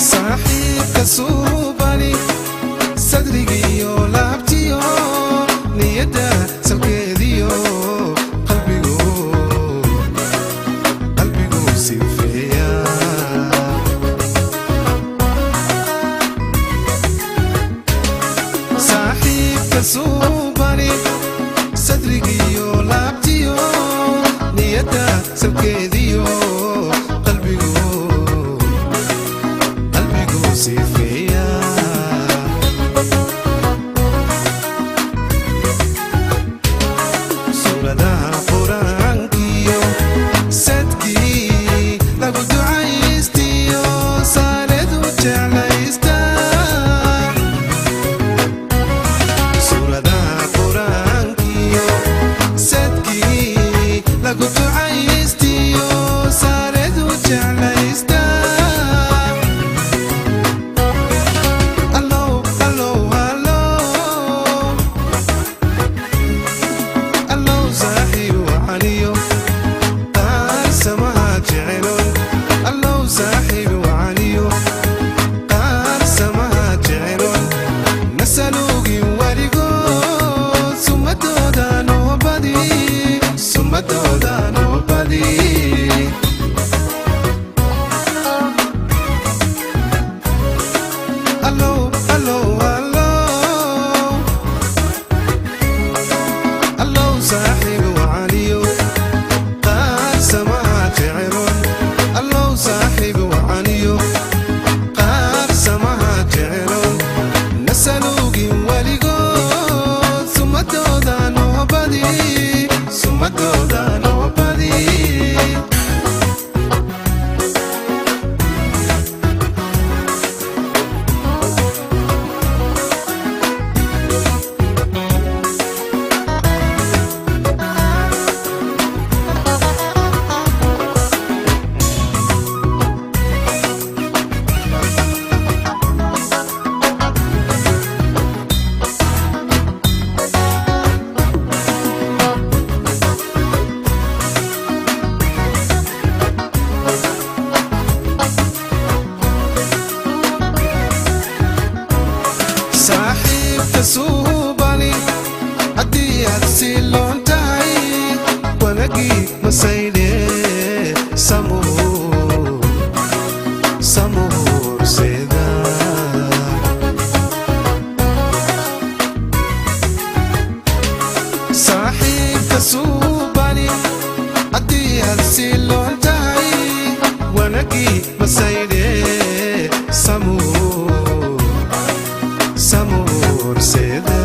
Saaxiibka suubani, sadrigiyo laabtiyo niyadda salkeediyo qalbigu, qalbigu sifeeya. Saaxiibka suubani, sadrigiyo laabtiyo niyadda salkeediyo qalbigu, qalbigu sifeeya. Suuradaha Qur-aankiyo sadkii lagu ducaystiyo saaredu jeclaysta. Suuradaha Qur-aankiyo sadkii lagu ducaystiyo saaredu jeclaysta. Allow, allow, allow, allow, saaxiib wacaniyo qaar samaha jecelon. Allow, saaxiib wacaniyo qaar samaha jecelon, nasaluugin weligood, sumadooda noo badi, sumadooda noo badi. Allow, allow, allow, allow, saaxiib wacaniyo qaar samaha jecelon. Allow, saaxiib wacaniyo qaar samaha jecelon, nasaluugin weligood, sumadooda noo badi, sumadooda noo badi. Saaxiibka suubani, haddii aad siloon tahay, wanagii masaydhe samuur samuurseeda. Saaxiibka suubani, haddii aad siloon tahay, wanagii masaydhe samuur samuurseeda.